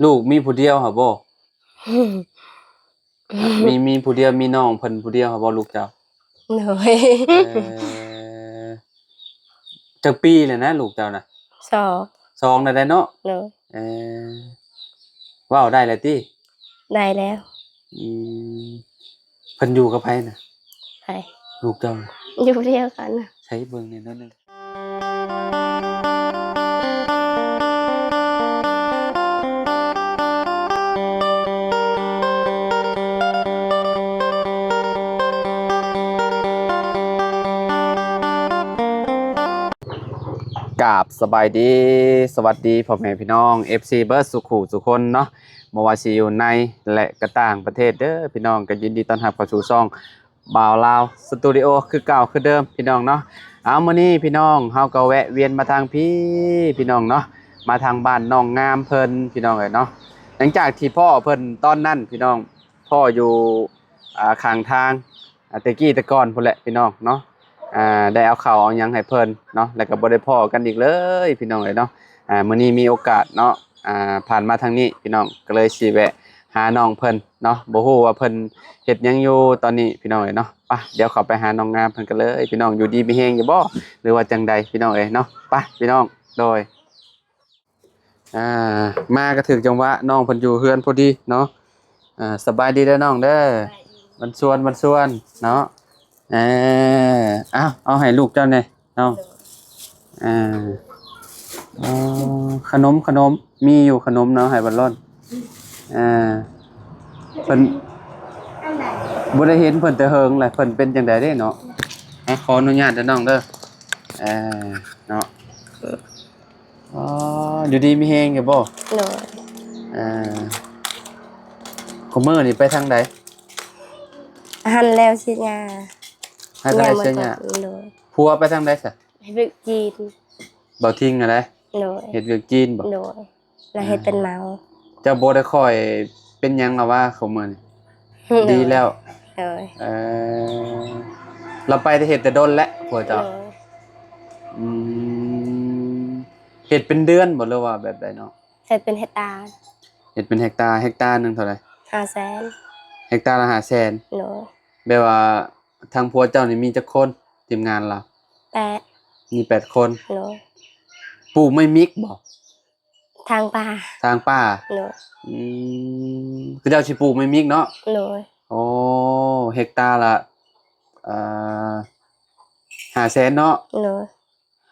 ລູກມີຜູ້ດຽວຫັ້ນບໍ່? ມີ ມີຜູ້ດຽວ ມີນ້ອງເພິ່ນຜູ້ດຽວຫັ້ນບໍ່ ລູກເຈົ້າ? ໂດຍ ເອີ ຈັກປີແລ້ວນະລູກເຈົ້ານະ? ສອງ ສອງແລ້ວໄດ໋ເນາະ? ໂດຍ ເອີ ເວົ້າໄດ້ແລ້ວຕິ? ໄດ້ແລ້ວ ອືມ ເພິ່ນຢູ່ກັບໃຜນະ? ໃຜ? ລູກເຈົ້າ ຢູ່ດຽວກັນນະ ໃສເບິ່ງແດ່ໜ້ອຍໜຶ່ງ. ກາບສະບາຍດີ ສະຫວັດດີພໍ່ແມ່ພີ່ນ້ອງ ເອັຟຊີ ເບິດສູ່ຄູ່ສູ່ຄົນເນາະ ບໍ່ວ່າຊິຢູ່ໃນ ແລະ ກະຕ່າງປະເທດເດີພີ່ນ້ອງ ກໍຍິນດີຕ້ອນຮັບເຂົ້າສູ່ຊ່ອງ ບ່າວລາວສະຕູດິໂອ ຄືເກົ່າຄືເດີມພີ່ນ້ອງເນາະ. ເອົາ ມື້ນີ້ພີ່ນ້ອງ ເຮົາກໍແວະວຽນມາທາງພີ້ພີ່ນ້ອງເນາະ ມາທາງບ້ານນ້ອງງາມເພິ່ນພີ່ນ້ອງເອີຍເນາະ. ຫຼັງຈາກທີ່ພໍ້ເພິ່ນຕອນນັ້ນພີ່ນ້ອງ ພໍ້ຢູ່ ອ່າ ຂ້າງທາງ ອ່າ ແຕ່ກີ້ແຕ່ກ່ອນພຸ້ນແຫຼະພີ່ນ້ອງເນາະ ອ່າ ໄດ້ເອົາເຂົ້າເອົາຫຍັງໃຫ້ເພິ່ນເນາະ ແລ້ວກໍບໍ່ໄດ້ພໍ້ກັນອີກເລີຍພີ່ນ້ອງເອີຍເນາະ. ອ່າ ມື້ນີ້ມີໂອກາດເນາະ ອ່າ ຜ່ານມາທາງນີ້ພີ່ນ້ອງ ກໍເລີຍຊິແວະຫານ້ອງເພິ່ນເນາະ ບໍ່ຮູ້ວ່າເພິ່ນເຮັດຫຍັງຢູ່ຕອນນີ້ພີ່ນ້ອງເອີຍເນາະ. ໄປ ດຽວເຂົ້າໄປຫານ້ອງງາມເພິ່ນກັນເລີຍພີ່ນ້ອງ ຢູ່ດີມີແຮງຢູ່ບໍ່ ຫຼືວ່າຈັ່ງໃດພີ່ນ້ອງເອີຍເນາະ. ໄປພີ່ນ້ອງ ໂດຍ ອ່າ ມາກໍຖືກຈັງຫວະ ນ້ອງເພິ່ນຢູ່ເຮືອນພໍດີເນາະ. ອ່າ ສະບາຍດີເດີນ້ອງເດີ ວັນຊວນ ວັນຊວນເນາະ. ເອີ ເອົາ ເອົາໃຫ້ລູກເຈົ້າແດ່ນ້ອງ. ອ່າ ອໍ ຂະໜົມ ຂະໜົມ ມີຢູ່ຂະໜົມເນາະ ໃຫ້ບັດລ້ອນ. ອ່າ ເພິ່ນບໍ່ໄດ້ເຫັນເພິ່ນແຕ່ເຫິງແຫຼະ ເພິ່ນເປັນຈັ່ງໃດເດ້ເນາະ. ອ່າ ຂໍອະນຸຍາດເດີນ້ອງເດີ ເອີ ເນາະ. ອໍ ຢູ່ດີມີແຮງຢູ່ບໍ່? ໂດຍ ເອີ ຄຸມື້ນີ້ໄປທາງໃດ? ຫັ້ນແລ້ວເສຍຫຍ້າ ຫັ້ນແລ້ວເສຍຫຍ້າ. ໂດຍ ຜົວໄປທາງໃດຊະ? ເຮັດວຽກຈີນ. ເບົາທິງຫັ້ນໃດ? ໂດຍ ເຮັດວຽກຈີນບໍ່? ໂດຍ ລະເຮັດເປັນເມົາ. ເຈົ້າບໍ່ໄດ້ຄ່ອຍເປັນຫຍັງລະວ່າ ຄຸມື້ນີ້? ໂດຍ ດີແລ້ວ. ໂດຍ ເອີ ລະໄປແຕ່ເຮັດແຕ່ດົນແລ້ວຜົວເຈົ້າ. ໂດຍ ອືມ ເຮັດເປັນເດືອນບໍ່ ຫຼືວ່າແບບໃດເນາະ? ເຮັດເປັນເຮັກຕາ. ເຮັດເປັນເຮັກຕາ ເຮັກຕາໜຶ່ງເທົ່າໃດ? ຫ້າແສນ. ເຮັກຕາລະຫ້າແສນ. ໂດຍ ແບບວ່າທາງຜົວເຈົ້ານີ້ມີຈັກຄົນ ທີມງານລາວ? ແປດ. ມີແປດຄົນ. ໂດຍ ປູກໄມ້ມິກບໍ່? ທາງປ່າ ທາງປ່າ. ໂດຍ ອືມ ເຂົາເຈົ້າຊິປູກໄມ້ມິກເນາະ. ໂດຍ ໂອ້ ເຮັກຕາລະ ເອີ ຫ້າແສນເນາະ. ໂດຍ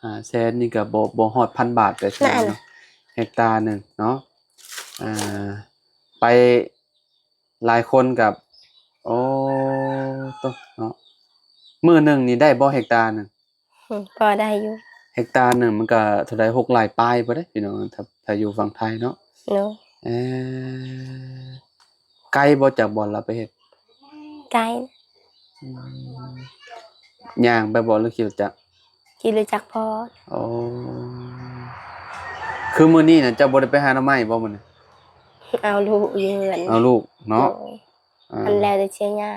ຫ້າແສນນີ້ກໍບໍ່ ບໍ່ຮອດພັນບາດໄປເທື່ອເນາະ ເຮັກຕາໜຶ່ງເນາະ. ອ່າ ໄປຫຼາຍຄົນກໍ ໂອ້ ໂຕເນາະ ມື້ໜຶ່ງນີ້ໄດ້ບໍ່ເຮັກຕາໜຶ່ງ? ອືມ ພໍໄດ້ຢູ່. ເຮັກຕາໜຶ່ງມັນກໍເທົ່າໃດ ຫົກລ້ານປາຍພຸ້ນເດ້ພີ່ນ້ອງ ຖ້າ ຖ້າຢູ່ຝັ່ງໄທເນາະ. ໂດຍ ເອີ ໄກບໍ່ຈາກບ່ອນລາວໄປເຮັດ? ໄກ. ອືມ ຍ່າງໄປບໍ່ ຫຼືຂີ່ລົດຈັກ? ຂີ່ລົດຈັກພໍ. ໂອ້ ຄືມື້ນີ້ນະ ເຈົ້າບໍ່ໄດ້ໄປຫາໜໍ່ໄມ້ບໍ່ມື້ນີ້? ເອົາລູກຢູ່ເຮືອນ. ເອົາລູກເນາະ. ໂດຍ ອ່າ ອັນແລ້ວແຕ່ເສຍຫຍ້າ.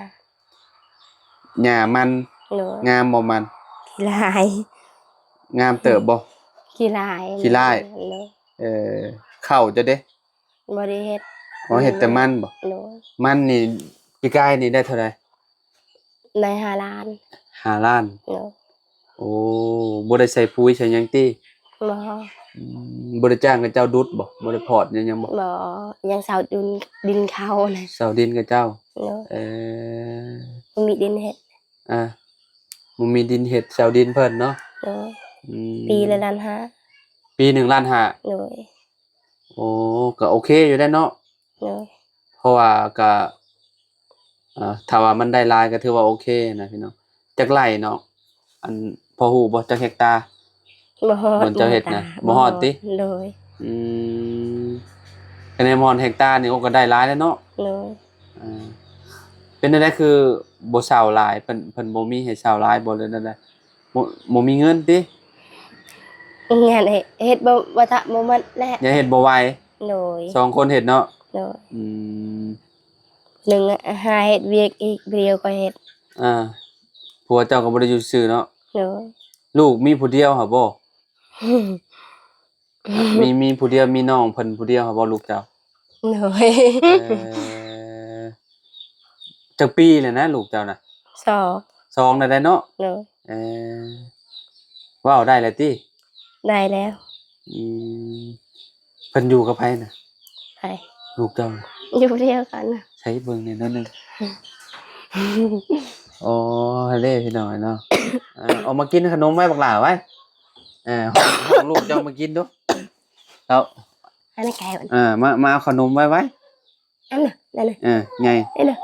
ຫຍ້າມັນ. ໂດຍ ງາມບໍ່ມັນ? ຂີ້ລ້າຍ. ງາມເຕີບບໍ່? ຂີ້ລ້າຍ. ຂີ້ລ້າຍ. ໂດຍ ເອີ ເຂົ້າເຈົ້າເດ້? ບໍ່ໄດ້ເຮັດ. ອໍ ເຮັດແຕ່ມັນບໍ່? ໂດຍ ມັນນີ້ປີກາຍນີ້ໄດ້ເທົ່າໃດ? ໄດ້ຫ້າລ້ານ. ຫ້າລ້ານ. ໂດຍ ໂອ້ ບໍ່ໄດ້ໃສ່ປຸຍໃສ່ຫຍັງຕິ? ບໍ່. ອືມ ບໍ່ໄດ້ຈ້າງເຂົາເຈົ້າດຸດບໍ່? ບໍ່ໄດ້ພອດຫຍັງບໍ່? ບໍ່ ຍັງເຊົ່າດິນ ດິນເຂົານະ. ເຊົ່າດິນເຂົາເຈົ້າ. ໂດຍ ເອີ ບໍ່ມີດິນເຮັດ. ອ່າ ບໍ່ມີດິນເຮັດ ເຊົ່າດິນເພິ່ນເນາະ. ໂດຍ ອືມ ປີລະລ້ານຫ້າ. ປີໜຶ່ງລ້ານຫ້າ. ໂດຍ ໂອ້ ກໍໂອເຄຢູ່ໄດ໋ເນາະ. ໂດຍ ເພາະວ່າກໍ ເອີ ຖ້າວ່າມັນໄດ້ຫຼາຍກໍຖືວ່າໂອເຄນະພີ່ນ້ອງ. ຈັກໄຮ່ເນາະ? ອັນ ພໍຮູ້ບໍ່ ຈັກເຮັກຕາ? ບໍ່ຮອດ. ບ່ອນເຈົ້າເຮັດນະ ບໍ່ຮອດ. ບໍ່ຮອດຕິ? ໂດຍ ອືມ ຄະແນນບ່ອນເຮັກຕານີ້ ໂອ້ ກໍໄດ້ຫຼາຍແລ້ວເນາະ. ໂດຍ ອ່າ ເປັນແນວໃດຄືບໍ່ເຊົ່າຫຼາຍ? ເພິ່ນ ເພິ່ນບໍ່ມີໃຫ້ເຊົ່າຫຼາຍບໍ່ ຫຼືແນວໃດ? ບໍ່ ບໍ່ມີເງິນຕິ? ງານເຮັດ ເຮັດບໍ່ ບໍ່ທະ ບໍ່ໝົດແຫຼະ. ຍັງເຮັດບໍ່ໄຫວ. ໂດຍ ສອງຄົນເຮັດເນາະ. ໂດຍ ອືມ ໜຶ່ງຫາເຮັດວຽກອີກ ຜູ້ດຽວກໍເຮັດ. ອ່າ ຜົວເຈົ້າກໍບໍ່ໄດ້ຢູ່ຊື່ເນາະ. ໂດຍ ລູກມີຜູ້ດຽວຫາບໍ່? ມີ ມີຜູ້ດຽວ ມີນ້ອງເພິ່ນຜູ້ດຽວຫາບໍ່ ລູກເຈົ້າ? ໂດຍ ເອີ ຈັກປີແລ້ວນະລູກເຈົ້ານະ? ສອງ ສອງແລ້ວໄດ໋ເນາະ. ໂດຍ ເອີ ເວົ້າໄດ້ແລ້ວຕິ? ໄດ້ແລ້ວ. ອືມ ເພິ່ນຢູ່ກັບໃຜນະ? ໃຜ? ລູກເຈົ້ານະ ຢູ່ດຽວກັນນະ. ໃສເບິ່ງແດ່ໜ້ອຍໜຶ່ງ. ອໍ ຫັ້ນເດ້ພີ່ນ້ອງເນາະ. ເອີ ອອກມາກິນຂະໜົມໄວ້ບັກຫຼ້າໄວ້. ເອີ ຮ້ອງ ຮ້ອງລູກເຈົ້າມາກິນດູ. ເອົາ ອັນນັ້ນໄກ່ມັນ ເອີ ມາ ມາເອົາຂະໜົມໄວ້ໄວ້. ອັນນັ້ນ ນັ້ນນະ ເອີ ໃຫຍ່ ນັ້ນນະ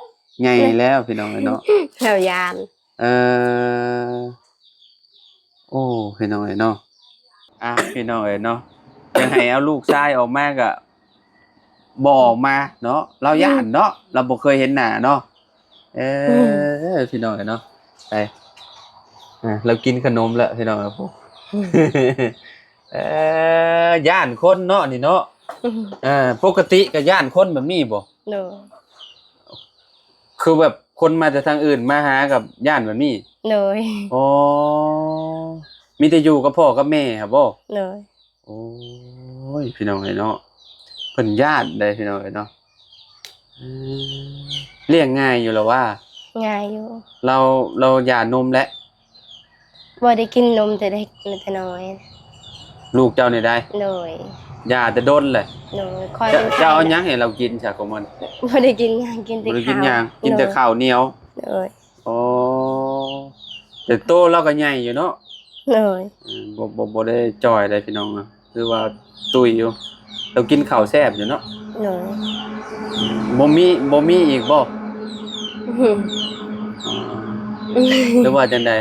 ໃຫຍ່ແລ້ວພີ່ນ້ອງເອີຍເນາະ. ແຖວຍານ ເອີ ໂອ້ ພີ່ນ້ອງເອີຍເນາະ. ອ່າ ພີ່ນ້ອງເອີຍເນາະ ຢາກໃຫ້ເອົາລູກຊາຍອອກມາກະບໍ່ອອກມາເນາະ ລາວຢ້ານເນາະ ລາວບໍ່ເຄີຍເຫັນໜ້າເນາະ. ເອີ ອືມ ພີ່ນ້ອງເອີຍເນາະ ໄປ ອ່າ ລາວກິນຂະໜົມແລ້ວພີ່ນ້ອງເອີຍ. ອືມ ເອີ ຢ້ານຄົນເນາະນີ້ເນາະ. ອືມ ເອີ ປົກກະຕິກະຢ້ານຄົນແບບນີ້ບໍ່? ໂດຍ ຄືແບບຄົນມາແຕ່ທາງອື່ນມາຫາກະຢ້ານແບບນີ້? ໂດຍ ອໍ ມີແຕ່ຢູ່ກັບພໍ່ກັບແມ່ຫັ້ນບໍ່? ໂດຍ ໂອ້ຍ ພີ່ນ້ອງເອີຍເນາະ ເພິ່ນຢ້ານໄດ໋ພີ່ນ້ອງເອີຍເນາະ. ອືມ ລ້ຽງງ່າຍຢູ່ລະຫວາ? ງ່າຍຢູ່. ລາວ ລາວຢານົມແຫຼະ? ບໍ່ໄດ້ກິນນົມແຕ່ເດັກ ແຕ່ນ້ອຍ. ລູກເຈົ້ານີ້ໄດ໋? ໂດຍ ຢາແຕ່ດົນແຫຼະ. ໂດຍ ຂ້ອຍ ເຈົ້າ ເປັນໄຂ້ ເຈົ້າເອົາຫຍັງໃຫ້ລາວກິນຊະຂອງມັນ? ບໍ່ໄດ້ກິນຫຍັງ ກິນແຕ່ ບໍ່ໄດ້ກິນຫຍັງ ກິນແຕ່ ໂດຍ ເຂົ້າໜຽວ. ໂດຍ ອໍ ແຕ່ໂຕລາວກໍໃຫຍ່ຢູ່ເນາະ? ໂດຍ ອືມ ບໍ່ ບໍ່ ບໍ່ໄດ້ຈ່ອຍໃດ໋ພີ່ນ້ອງເນາະ ຄືວ່າຕຸ້ຍຢູ່. ລາວກິນເຂົ້າແຊບຢູ່ເນາະ? ໂດຍ ບໍ່ມີ ບໍ່ມີອີກບໍ່? ອືມ ອໍ ຫຼືວ່າຈັ່ງໃດ?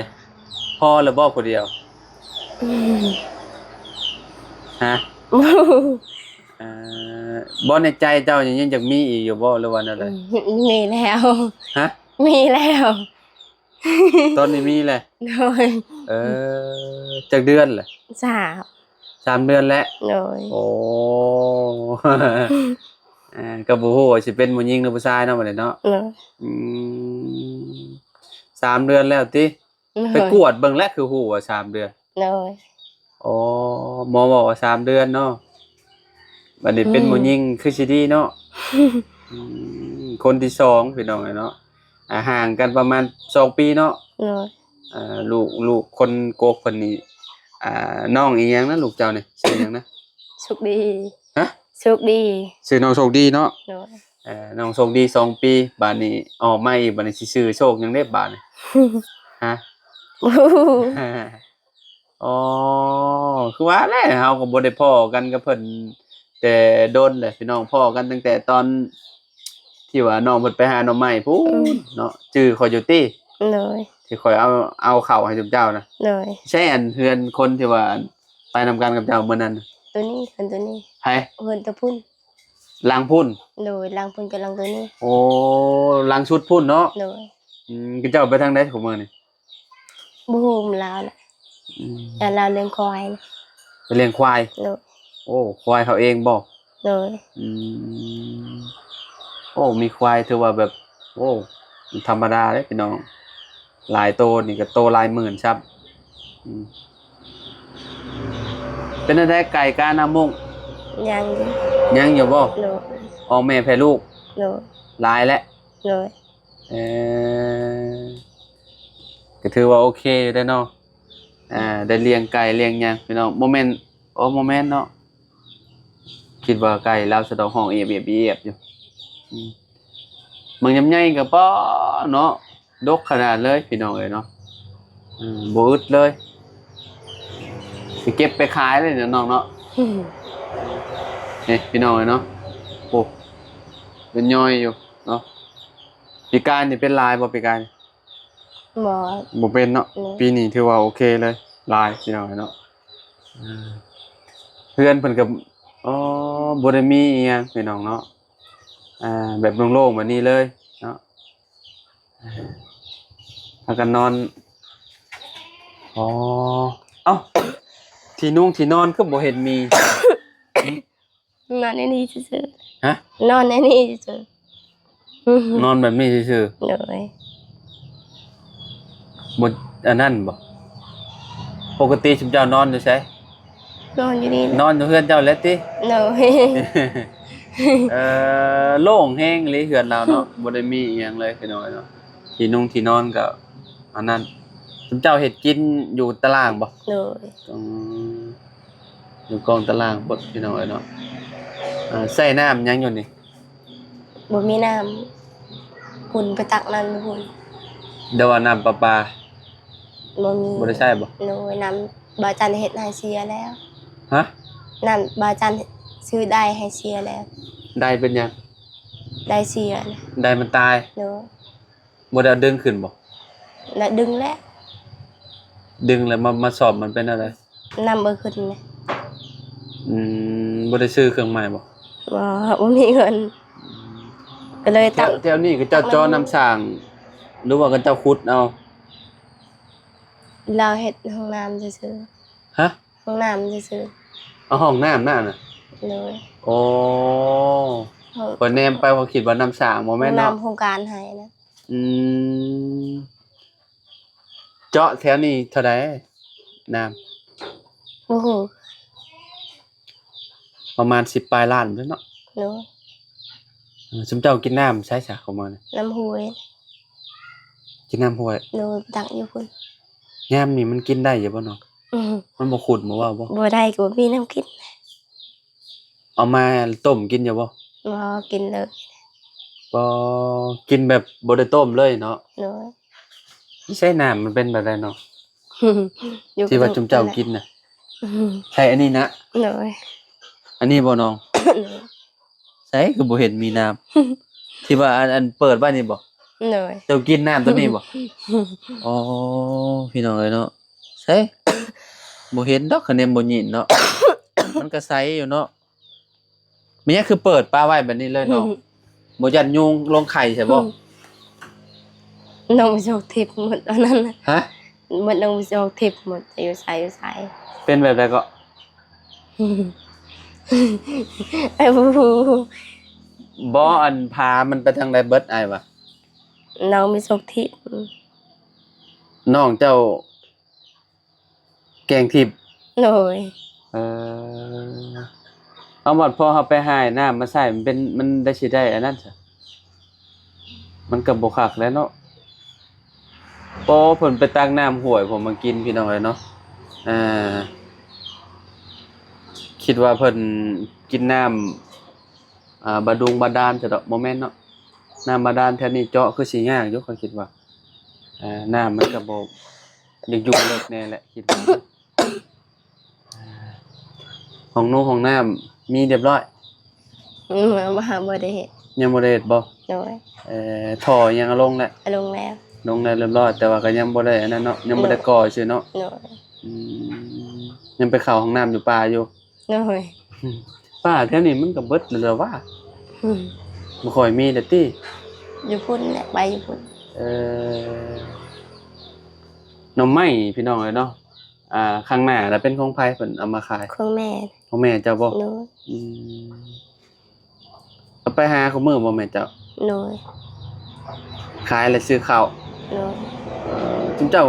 ພໍແລ້ວບໍ່ຜູ້ດຽວ? ອືມ ຮະ? ເອີ ບໍ່ ໃນໃຈເຈົ້າຍັງ ຍັງຢາກມີອີກຢູ່ບໍ່ ຫຼືວ່າແນວໃດ? ອືມ ມີແລ້ວ. ຮະ? ມີແລ້ວ. ຕອນນີ້ມີແລ້ວ? ໂດຍ ເອີ ຈັກເດືອນແລ້ວ? ສາມ ສາມເດືອນແລ້ວ. ໂດຍ ໂອ້ ເອີ ກໍບໍ່ຮູ້ວ່າຊິເປັນຜູ້ຍິງຫຼືຜູ້ຊາຍເນາະ ບັດນີ້ເນາະ. ໂດຍ ອືມ ສາມເດືອນແລ້ວຕິ? ໂດຍ ໄປກວດເບິ່ງແລ້ວ ຄືຮູ້ວ່າສາມເດືອນ. ໂດຍ ອໍ ໝໍບອກວ່າສາມເດືອນເນາະ ບັດນີ້ເປັນ ອືມ ຜູ້ຍິງຄືຊິດີເນາະ. ອືມ ຄົນທີສອງພີ່ນ້ອງເອີຍເນາະ ອ່າ ຫ່າງກັນປະມານສອງປີເນາະ. ໂດຍ ອ່າ ລູກ ລູກຄົນກົກເພິ່ນນີ້ ອ່າ ນ້ອງອີ່ຫຍັງນະ ລູກເຈົ້ານີ້ ຊື່ຫຍັງນະ? ໂຊກດີ. ຮະ? ໂຊກດີ. ຊື່ນ້ອງໂຊກດີເນາະ. ໂດຍ ເອີ ນ້ອງໂຊກດີສອງປີ ບາດນີ້ອອກມາອີກ ບາດນີ້ຊິຊື່ໂຊກຫຍັງເດ້ບາດນີ້? ຮະ? ອໍ ຄືວ່າແຫຼະ ເຮົາກໍບໍ່ໄດ້ພໍ້ກັນກັບເພິ່ນແຕ່ດົນແຫຼະພີ່ນ້ອງ ພໍ້ກັນຕັ້ງແຕ່ຕອນທີ່ວ່ານ້ອງເພິ່ນໄປຫາໜໍ່ໄມ້ພຸ້ນ ອືມ ເນາະ ຈື່ຂ້ອຍຢູ່ຕິ? ໂດຍ ທີ່ຂ້ອຍເອົາ ເອົາເຂົ້າໃຫ້ຊຸມເຈົ້ານະ. ໂດຍ ໃຊ່ອັນເຮືອນຄົນທີ່ວ່າໄປນຳກັນກັບເຈົ້າມື້ນັ້ນ? ໂຕນີ້ ເຮືອນໂຕນີ້. ໃຜ? ເຮືອນໂຕພຸ້ນ. ຫຼັງພຸ້ນ? ໂດຍ ຫຼັງພຸ້ນກັບຫຼັງໂຕນີ້. ໂອ້ ຫຼັງສຸດພຸ້ນເນາະ. ໂດຍ ອືມ ເຂົາເຈົ້າໄປທາງໃດຂອງເມືອງນີ້? ບໍ່ຮູ້ນຳລາວນະ. ອືມ ແຕ່ລາວລ້ຽງຄວາຍນະ. ໄປລ້ຽງຄວາຍ? ໂດຍ ໂອ້ ຄວາຍເຂົາເອງບໍ່? ໂດຍ ອືມ ໂອ້ ມີຄວາຍຖືວ່າແບບ ໂອ້ ບໍ່ທຳມະດາເດ້ພີ່ນ້ອງ ຫຼາຍໂຕນີ້ກໍໂຕຫຼາຍໝື່ນຊ້ຳ. ອືມ ເປັນແນວໃດ ໄກ່ການາມຸງ? ຍັງຢູ່. ຍັງຢູ່ບໍ່? ໂດຍ ອອກແມ່ແຜ່ລູກ? ໂດຍ ຫຼາຍແລ້ວ? ໂດຍ ເອີ ກໍຖືວ່າໂອເຄຢູ່ເດ້ເນາະ ອ່າ ໄດ້ລ້ຽງໄກ່ລ້ຽງຫຍັງພີ່ນ້ອງ. ບໍ່ແມ່ນ ໂອ້ ບໍ່ແມ່ນເນາະ ຄິດວ່າໄກ່ລາວສະດອກຮ້ອງອຽບໆຢູ່. ອືມ ບາງຍາມໃຫຍ່ກໍ ປ້າ ເນາະ ດົກຂະໜາດເລີຍພີ່ນ້ອງເອີຍເນາະ. ອືມ ບໍ່ອຶດເລີຍ ຊິເກັບໄປຂາຍເລີຍເນາະນ້ອງເນາະ. ອືມ ນີ້ພີ່ນ້ອງເອີຍເນາະ ໂອ້ ເປັນຍ່ອຍຢູ່ເນາະ. ປີກາຍນີ້ເປັນຫຼາຍບໍ່? ປີກາຍ ບໍ່ ບໍ່ເປັນເນາະ. ໂດຍ ປີນີ້ຖືວ່າໂອເຄເລີຍ ຫຼາຍພີ່ນ້ອງເນາະ. ເຮືອນເພິ່ນກໍ ອໍ ບໍ່ໄດ້ມີອີ່ຫຍັງພີ່ນ້ອງເນາະ ອ່າ ແບບໂລ່ງໆແບບນີ້ເລີຍເນາະ. ພາກັນນອນ ອໍ ເອົ້າ ທີ່ນຸ່ງທີ່ນອນຄືບໍ່ເຫັນມີ? ນອນໃນນີ້ຊື່ໆ. ຮະ? ນອນໃນນີ້ຊື່ໆ. ນອນແບບນີ້ຊື່ໆ. ໂດຍ ບໍ່ ອັນນັ້ນບໍ່? ປົກກະຕິຊຸມເຈົ້ານອນຢູ່ໃສ? ນອນຢູ່ນີ້ແຫຼະ. ນອນຢູ່ເຮືອນເຈົ້າແຫຼະຕິ? ໂດຍ ເອີ ໂລ່ງແຮງເລີຍເຮືອນລາວເນາະ ບໍ່ໄດ້ມີອີ່ຫຍັງເລີຍພີ່ນ້ອງເນາະ ທີ່ນຸ່ງທີ່ນອນກໍອັນນັ້ນ. ຊຸມເຈົ້າເຮັດກິນຢູ່ຕາລ່າງບໍ່? ໂດຍ. ອືມ ຢູ່ກ້ອງຕາລ່າງພຸ້ນພີ່ນ້ອງເອີຍເນາະ. ເອີ ໃຊ້ນ້ຳຫຍັງຢູ່ນີ້? ບໍ່ມີນ້ຳ ພຸ້ນໄປຕັກນ້ຳຢູ່ພຸ້ນ. ແຕ່ວ່ານ້ຳປະປາ ບໍ່ມີ ບໍ່ໄດ້ໃຊ້ບໍ່? ໂດຍ ນ້ຳບ່າວຈັນເຮັດໃຫ້ເສຍແລ້ວ. ຮະ? ນ້ຳບ່າວຈັນຊື້ໄດ້ໃຫ້ເສຍແລ້ວ. ໄດ້ເປັນຫຍັງ? ໄດ້ເສຍ. ໄດ້ມັນຕາຍ? ໂດຍ. ບໍ່ໄດ້ເອົາດຶງຂຶ້ນບໍ່? ລະດຶງແລ້ວ. ດຶງແລ້ວມາ ມາສ້ອມມັນເປັນແນວໃດ? ນ້ຳບໍ່ຂຶ້ນເດ. ອືມ ບໍ່ໄດ້ຊື້ເຄື່ອງໃໝ່ບໍ່? ບໍ່ ບໍ່ມີເງິນ ກໍເລີຍ ແຖ ຕັ້ງ ແຖວນີ້ເຂົາເຈົ້າເຈາະນ້ຳສ້າງ ຫຼືວ່າເຂົາເຈົ້າຂຸດເອົາ? ລາວເຮັດຫ້ອງນ້ຳຊື່ໆ. ຮະ? ຫ້ອງນ້ຳຊື່ໆ. ເອົາຫ້ອງນ້ຳນັ້ນນະ? ໂດຍ. ໂອ້ ຂ້ອຍແນມໄປ ຂ້ອຍຄິດວ່ານ້ຳສ້າງ ບໍ່ແມ່ນເນາະ? ນ້ຳໂຄງການໃຫ້ນະ. ອືມ ເຈາະແຖວນີ້ເທົ່າໃດນ້ຳ? ບໍ່ຮູ້ ປະມານສິບປາຍລ້ານພຸ້ນເນາະ. ໂດຍ. ເອີ ຊຸມເຈົ້າກິນນ້ຳໃສຊະຂອງມານີ້? ນ້ຳຫ້ວຍ. ກິນນ້ຳຫ້ວຍ? ໂດຍ ຕັກຢູ່ພຸ້ນ. ຍາມນີ້ມັນກິນໄດ້ຢູ່ບໍ່ນ້ອງ? ອື ມັນບໍ່ຂຸດບໍ່ເວົ້າບໍ່? ບໍ່ໄດ້ ກໍບໍ່ມີນ້ຳກິນ. ເອົາມາຕົ້ມກິນຢູ່ບໍ່? ບໍ່ ກິນເລີຍ. ບໍ່ ກິນແບບບໍ່ໄດ້ຕົ້ມເລີຍເນາະ? ໂດຍ. ນິໄສນ້ຳມັນເປັນແບບໃດນ້ອງ? ທີ່ວ່າຊຸມເຈົ້າກິນນະ? ອື ໃສ່ອັນນີ້ນະ? ໂດຍ. ອັນນີ້ບໍ່ນ້ອງ? ໂດຍ. ໃສຄືບໍ່ເຫັນມີນ້ຳ? ທີ່ວ່າອັນ ອັນເປີດໄວ້ນີ້ບໍ່? ໂດຍ. ເຈົ້າກິນນ້ຳຕົວນີ້ບໍ່? ອໍ ພີ່ນ້ອງເອີຍເນາະ ໃສ ບໍ່ເຫັນດອກ ຄະແນນບໍ່ຍິນເນາະ. ມັນກໍໃສຢູ່ເນາະ. ແມ່ນຫຍັງຄືເປີດປະໄວ້ແບບນີ້ເລີຍນ້ອງ? ບໍ່ຢ້ານຍຸງລົງໄຂ່ໃສ່ບໍ່? ອື ນ້ອງໄປໂຊກທິບໝົດອັນນັ້ນນະ. ຮະ? ໝົດນ້ອງໄປໂຊກທິບໝົດ ຢູ່ໃສ ຢູ່ໃສ? ເປັນແບບໃດເກາະ? ອ້າຍບໍ່ຮູ້. ບໍ່ ອັນພາມັນໄປທາງໃດເບິດ ອ້າຍວ່າ? ນ້ອງໄປໂຊກທິບ. ນ້ອງເຈົ້າແກ້ງທິບ? ໂດຍ. ເອີ ເອົາ ບັດພໍເຮົາໄປຫານ້ຳມາໃສ່ ມັນເປັນ ມັນໄດ້ ຊິໄດ້ອັນນັ້ນຊະ ມັນກໍບໍ່ຄັກແຫຼະເນາະ. ໂອ້ ເພິ່ນໄປຕັກນ້ຳຫ້ວຍພຸ້ນມາກິນ ພີ່ນ້ອງເອີຍເນາະ. ອ່າ ຄິດວ່າເພິ່ນກິນນ້ຳ ອ່າ ບາດຸງບາດານຊະດອກ ບໍ່ແມ່ນເນາະ. ນ້ຳບາດານແຖວນີ້ເຈາະຄືຊິຍາກຢູ່ ຂ້ອຍຄິດວ່າ. ອ່າ ນ້ຳມັນກໍບໍ່ ຢາກຢູ່ເລິກແດ່ແຫຼະ ຄິດວ່າ. ຫ້ອງນົງຫ້ອງນ້ຳມີຮຽບຮ້ອຍ? ອືມ ບໍ່ ບໍ່ໄດ້ເຮັດ. ຍັງບໍ່ໄດ້ເຮັດບໍ່? ໂດຍ. ເອີ ທໍ່ຫຍັງເອົາລົງແລ້ວ? ເອົາລົງແລ້ວ. ລົງແລ້ວຮຽບຮ້ອຍ ແຕ່ວ່າກໍຍັງບໍ່ໄດ້ອັນນັ້ນເນາະ ຍັງບໍ່ໄດ້ ໂດຍ ກໍ່ຊື່ເນາະ? ໂດຍ. ອືມ ຍັງໄປເຂົ້າຫ້ອງນ້ຳຢູ່ປ່າຢູ່? ໂດຍ. ອືມ ປ່າແຖວນີ້ມັນກໍເບິດແລ້ວລະຫວາ? ອືມ ບໍ່ຄ່ອຍມີແລ້ວຕິ? ຢູ່ພຸ້ນແຫຼະ ໄປຢູ່ພຸ້ນ. ເອີ ໜໍ່ໄມ້ ພີ່ນ້ອງເອີຍເນາະ. ອ່າ ຂ້າງໜ້າລະເປັນຂອງໃຜເພິ່ນເອົາມາຂາຍ? ຂອງແມ່. ຂອງແມ່ເຈົ້າບໍ່? ໂດຍ. ອືມ ເອົາໄປຫາຄູ່ມື້ບໍ່ແມ່ເຈົ້າ? ໂດຍ. ຂາຍແລ້ວຊື້ເຂົ້າ? ໂດຍ. ເອີ ຊຸມເຈົ້າ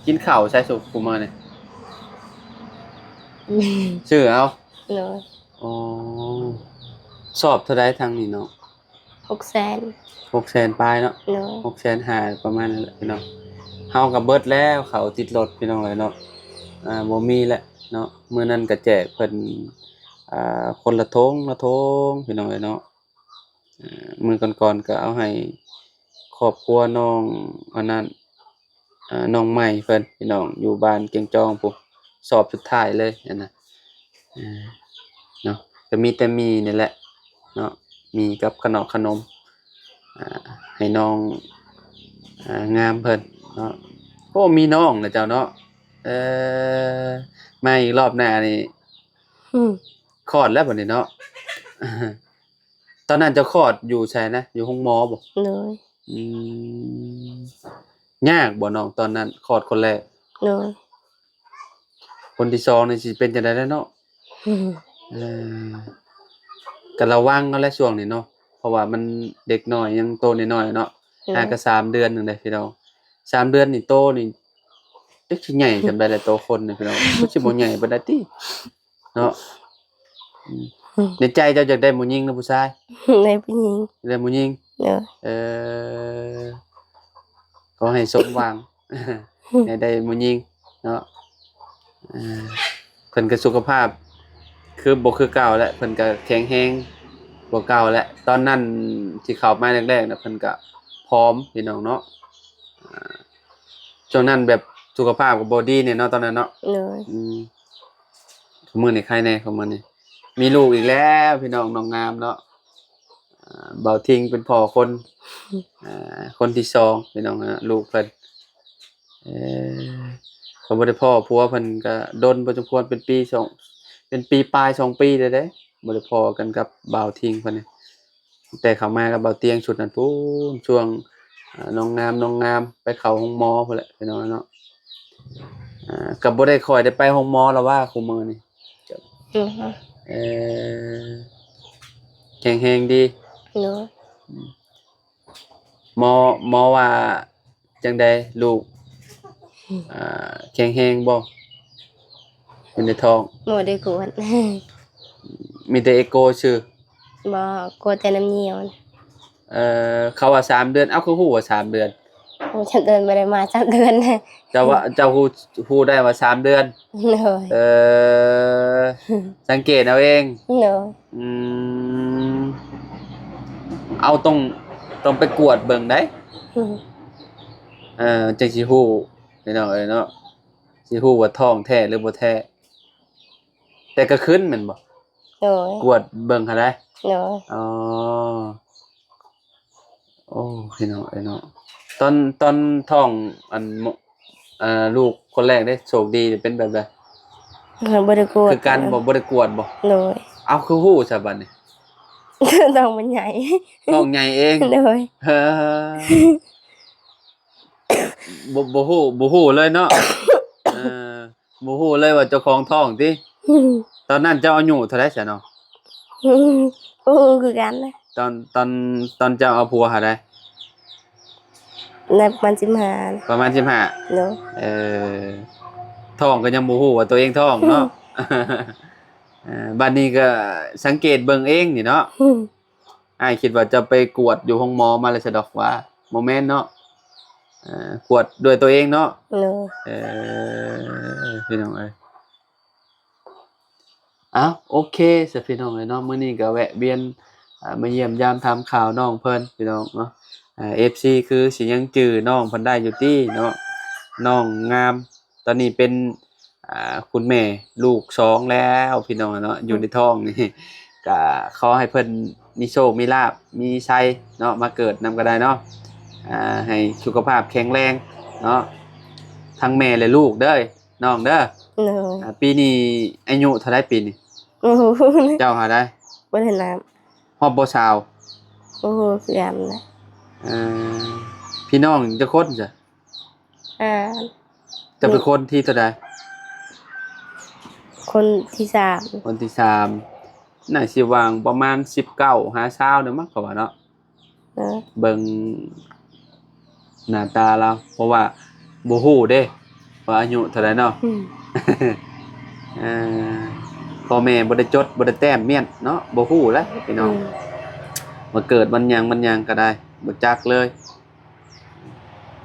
ກິນເຂົ້າໃສຊຸມມື້ນີ້? ຊື້ເອົາ? ໂດຍ. ອໍ ຊອບເທົ່າໃດທາງນີ້ເນາະ? ຫົກແສນ. ຫົກແສນປາຍເນາະ? ໂດຍ. ຫົກແສນຫ້າ ປະມານນັ້ນແຫຼະພີ່ນ້ອງ. ເຮົາກໍເບິດແລ້ວ ເຂົ້າຕິດລົດພີ່ນ້ອງເອີຍເນາະ. ອ່າ ບໍ່ມີແລ້ວເນາະ. ມື້ນັ້ນກໍແຈກເພິ່ນ ອ່າ ຄົນລະຖົງລະຖົງພີ່ນ້ອງເອີຍເນາະ. ເອີ ມື້ກ່ອນໆກໍເອົາໃຫ້ຄອບຄົວນ້ອງອັນນັ້ນ ອ່າ ນ້ອງໃໝ່ເພິ່ນ ພີ່ນ້ອງ ຢູ່ບ້ານແກ້ງຈອງພຸ້ນ ສອບສຸດທ້າຍເລີຍຫັ້ນນະ. ເອີ ເນາະ ກໍມີແຕ່ໝີ່ນີ້ແຫຼະເນາະ ໝີ່ກັບຂະໜອກຂະໜົມ ອ່າ ໃຫ້ນ້ອງ ອ່າ ງາມເພິ່ນເນາະ. ໂອ້ ມີນ້ອງແລ້ວເຈົ້າເນາະ. ເອີ ມາອີກລອບໜ້ານີ້ ອືມ ຄອດແລ້ວບັດນີ້ເນາະ. ຕອນນັ້ນເຈົ້າຄອດຢູ່ໃສນະ? ຢູ່ໂຮງໝໍບໍ່? ໂດຍ. ອືມ ຍາກບໍ່ນ້ອງຕອນນັ້ນຄອດຄົນແລກ? ໂດຍ. ຄົນທີສອງນີ້ຊິເປັນຈັ່ງໃດແລ້ວເນາະ? ເອີ ກໍລະວັງເອົາແຫຼະຊ່ວງນີ້ເນາະ ເພາະວ່າມັນເດັກນ້ອຍຍັງໂຕນ້ອຍໆເນາະ. ໂດຍ. ຫາກໍສາມເດືອນໜຶ່ງເດ້ພີ່ນ້ອງ ສາມເດືອນນີ້ໂຕນີ້ ຈັກຊິໃຫຍ່ສ່ຳໃດແຫຼະໂຕຄົນນີ້ພີ່ນ້ອງ ມັນຊິບໍ່ໃຫຍ່ປານໃດຕິເນາະ. ອືມ ໃນໃຈເຈົ້າຢາກໄດ້ຜູ້ຍິງຫຼືຜູ້ຊາຍ? ໄດ້ຜູ້ຍິງ. ໄດ້ຜູ້ຍິງ. ເອີ ຂໍໃຫ້ສົມຫວັງ ໃຫ້ໄດ້ຜູ້ຍິງເນາະ. ເອີ ເພິ່ນກໍສຸຂະພາບຄືບໍ່ຄືເກົ່າແລ້ວ ເພິ່ນກໍແຂງແຮງກວ່າເກົ່າແລ້ວ. ຕອນນັ້ນທີ່ເຂົ້າມາແລກໆນະ ເພິ່ນກໍຜອມ ພີ່ນ້ອງເນາະ. ອາ ຊ່ວງນັ້ນແບບສຸຂະພາບກໍບໍ່ດີແນ່ເນາະ ຕອນນັ້ນເນາະ. ໂດຍ. ອືມ ມື້ນີ້ໄຄແນ່ ຂອງມື້ນີ້ ມີລູກອີກແລ້ວ ພີ່ນ້ອງ ນ້ອງງາມເນາະ. ອາ ບ່າວທິງເປັນພໍ່ຄົນ ອາ ຄົນທີສອງ ພີ່ນ້ອງເນາະ ລູກເພິ່ນ. ເອີ ກໍບໍ່ໄດ້ພໍ້ຜົວເພິ່ນກໍດົນພໍສົມຄວນ ເປັນປີສອງ ເປັນປີປາຍ ສອງປີແລ້ວເດ້ ບໍ່ໄດ້ພໍ້ກັນກັບບ່າວທິງເພິ່ນນີ້. ແຕ່ເຂົ້າມາກັບບ່າວຕຽງຊຸດນັ້ນພຸ້ນ ຊ່ວງ ອາ ນ້ອງງາມ ນ້ອງງາມໄປເຂົ້າໂຮງໝໍພຸ້ນແຫຼະ ພີ່ນ້ອງເນາະ. ອາ ກໍບໍ່ໄດ້ຄ່ອຍໄດ້ໄປໂຮງໝໍແລ້ວວ່າ ຄູ່ມື້ນີ້. ເອີ ແຂງແຮງດີ. ໂດຍ. ອືມ ໝໍ ໝໍວ່າຈັ່ງໃດ ລູກ ອືມ ອ່າ ແຂງແຮງບໍ່ ຢູ່ໃນທ້ອງ? ບໍ່ໄດ້ກວດ ມີແຕ່ເອໂກຊື່. ບໍ່ ກວດແຕ່ນ້ຳຍ່ຽວ. ເອີ ເຂົາວ່າສາມເດືອນ. ເອົ້າ ຄືຮູ້ວ່າສາມເດືອນ? ໂອ້ ສາມເດືອນ ບໍ່ໄດ້ມາສາມເດືອນ. ເຈົ້າວ່າ ເຈົ້າຮູ້ ຮູ້ໄດ້ວ່າສາມເດືອນ? ໂດຍ. ເອີ ສັງເກດເອົາເອງ. ໂດຍ. ອືມ ເອົາ ຕ້ອງ ຕ້ອງໄປກວດເບິ່ງໄດ໋. ອືມ ເອີ ຈັ່ງຊິຮູ້ ພີ່ນ້ອງເອີຍເນາະ ຊິຮູ້ວ່າທ້ອງແທ້ຫຼືບໍ່ແທ້. ແຕ່ກໍຄືນແມ່ນບໍ່? ໂດຍ. ກວດເບິ່ງຫັ້ນໃດ໋. ໂດຍ. ອໍ ໂອ້ ພີ່ນ້ອງເອີຍເນາະ ຕອນ ຕອນທ້ອງ ອັນ ເອີ ລູກຄົນແລກເດ້ ໂຊກດີເປັນແບບໃດ? ບໍ່ໄດ້ກວດ ຄືກັນບໍ່? ບໍ່ໄດ້ກວດບໍ່? ໂດຍ. ເອົ້າ ຄືຮູ້ຊະບັດນີ້? ທ້ອງມັນໃຫຍ່ ທ້ອງໃຫຍ່ເອງ. ໂດຍ. ເອີ ບໍ່ ບໍ່ຮູ້ ບໍ່ຮູ້ເລີຍເນາະ. ເອີ ບໍ່ຮູ້ເລີຍວ່າເຈົ້າຂອງທ້ອງຕິ? ຕອນນັ້ນເຈົ້າອາຍຸເທົ່າໃດຊະເນາະ? ບໍ່ຮູ້ຄືກັນນະ. ຕອນ ຕອນ ຕອນເຈົ້າເອົາຜົວຫັ້ນໃດ? ໄດ້ປະມານສິບຫ້າ. ປະມານສິບຫ້າ. ໂດຍ. ເອີ ທ້ອງກໍຍັງບໍ່ຮູ້ວ່າຕົວເອງທ້ອງເນາະ. ເອີ ບັດນີ້ກໍສັງເກດເບິ່ງເອງນີ້ເນາະ. ອ້າຍຄິດວ່າຈະໄປກວດຢູ່ໂຮງໝໍມາແລ້ວຊະດອກຫວາ ບໍ່ແມ່ນເນາະ. ເອີ ກວດດ້ວຍຕົວເອງເນາະ. ໂດຍ. ເອີ ພີ່ນ້ອງເອີຍ ເອົ້າ ໂອເຄຊະ ພີ່ນ້ອງເອີຍເນາະ ມື້ນີ້ກໍແວະວຽນ ອ່າ ມາຢ້ຽມຢາມຖາມຂ່າວນ້ອງເພິ່ນ ພີ່ນ້ອງເນາະ. ອ່າ ເອັຟຊີ ຄືຊິຍັງຈື່ນ້ອງເພິ່ນໄດ້ຢູ່ຕິເນາະ ນ້ອງງາມ. ຕອນນີ້ເປັນ ອ່າ ຄຸນແມ່ລູກສອງແລ້ວ ພີ່ນ້ອງເນາະ. ອືມ ຢູ່ໃນທ້ອງນີ້ກໍຂໍໃຫ້ເພິ່ນມີໂຊກມີລາບ ມີໄຊເນາະ ມາເກີດນຳກໍໄດ້ເນາະ. ອ່າ ໃຫ້ສຸຂະພາບແຂງແຮງເນາະ ທັງແມ່ແລະລູກເດີ ນ້ອງເດີ. ໂດຍ. ອ່າ ປີນີ້ອາຍຸເທົ່າໃດປີນີ້? ໂອ້ໂຫ ເຈົ້າຫາໄດ້ ບໍ່ໄດ້ນັບ. ຮອດບໍ່ຊາວ? ໂອ້ໂຫ ຄືກັນນະ. ເອີ ພີ່ນ້ອງຈັກຄົນຊະ? ອ່າ ເຈົ້າເປັນຄົນທີເທົ່າໃດ? ຄົນທີສາມ. ຄົນທີສາມ ໜ້າຊິຫວ່າງປະມານສິບເກົ້າຫາຊາວນີ້ມັ້ງ ເຂົາວ່າເນາະ. ເອີ ເບິ່ງໜ້າຕາລາວ ເພາະວ່າບໍ່ຮູ້ເດ້ວ່າອາຍຸເທົ່າໃດເນາະ. ອືມ ເອີ ພໍ່ແມ່ບໍ່ໄດ້ຈົດ ບໍ່ໄດ້ແຕ້ມມ້ຽນເນາະ ບໍ່ຮູ້ແຫຼະ ພີ່ນ້ອງ. ອືມ ວ່າເກີດວັນຫຍັງ ວັນຫຍັງກໍໄດ້ ບໍ່ຈັກເລີຍ.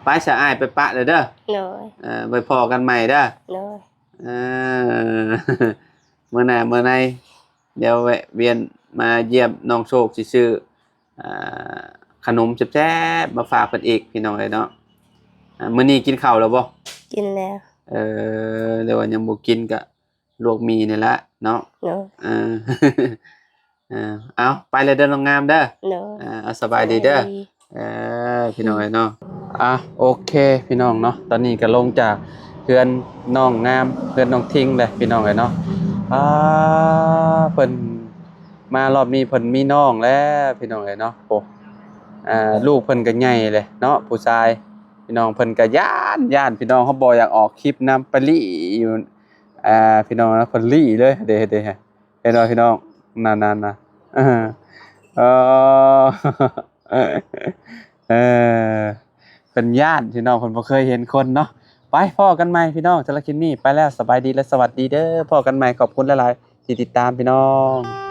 ໄປຊະ ອ້າຍໄປປະແລ້ວເດີ. ໂດຍ. ເອີ ໄວ້ພໍ້ກັນໃໝ່ເດີ. ໂດຍ. ເອີ ມື້ໜ້າມື້ໃນ ດຽວແວະວຽນມາຢ້ຽມນ້ອງໂຊກ ຊິຊື້ ອ່າ ຂະໜົມແຊບໆມາຝາກເພິ່ນອີກ ພີ່ນ້ອງເອີຍເນາະ. ອ່າ ມື້ນີ້ກິນເຂົ້າແລ້ວບໍ່? ກິນແລ້ວ. ເອີ ແຕ່ວ່າຍັງບໍ່ກິນກະລວກໝີ່ນີ້ລະເນາະ. ໂດຍ. ເອີ ເອີ ເອົາ ໄປແລ້ວເດີນ້ອງງາມເດີ. ໂດຍ. ເອີ ເອົາ ສະບາຍດີເດີ. ສະບາຍດີ. ເອີ ພີ່ນ້ອງເອີຍເນາະ. ອ່ະ ໂອເຄ ພີ່ນ້ອງເນາະ ຕອນນີ້ກໍລົງຈາກເຮືອນນ້ອງງາມ ເຮືອນນ້ອງທິງແລ້ວ ພີ່ນ້ອງເອີຍເນາະ. ອ່າ ເພິ່ນມາລອບນີ້ເພິ່ນມີນ້ອງແລ້ວ ພີ່ນ້ອງເອີຍເນາະ. ໂອ້ ອ່າ ລູກເພິ່ນກໍໃຫຍ່ແລ້ວເນາະ ຜູ້ຊາຍ ພີ່ນ້ອງ. ເພິ່ນກໍຢ້ານ ຢ້ານ ພີ່ນ້ອງ ເຮົາບໍ່ຢາກອອກຄລິບນຳ ໄປລີ້ຢູ່ ອ່າ ພີ່ນ້ອງເນາະ ເພິ່ນລີ້ເລີຍ ເດ້ ເດ້ ເຫັນບໍ່ພີ່ນ້ອງ? ນັ້ນໆໆ ເອີ ເອີ ເອີ ເພິ່ນຢ້ານພີ່ນ້ອງ ເພິ່ນບໍ່ເຄີຍເຫັນຄົນເນາະ. ໄປ ພໍ້ກັນໃໝ່ພີ່ນ້ອງ ສຳລັບຄລິບນີ້ໄປແລ້ວ ສະບາຍດີ ແລະ ສະຫວັດດີເດີ. ພໍ້ກັນໃໝ່ ຂອບຄຸນຫຼາຍໆທີ່ຕິດຕາມພີ່ນ້ອງ.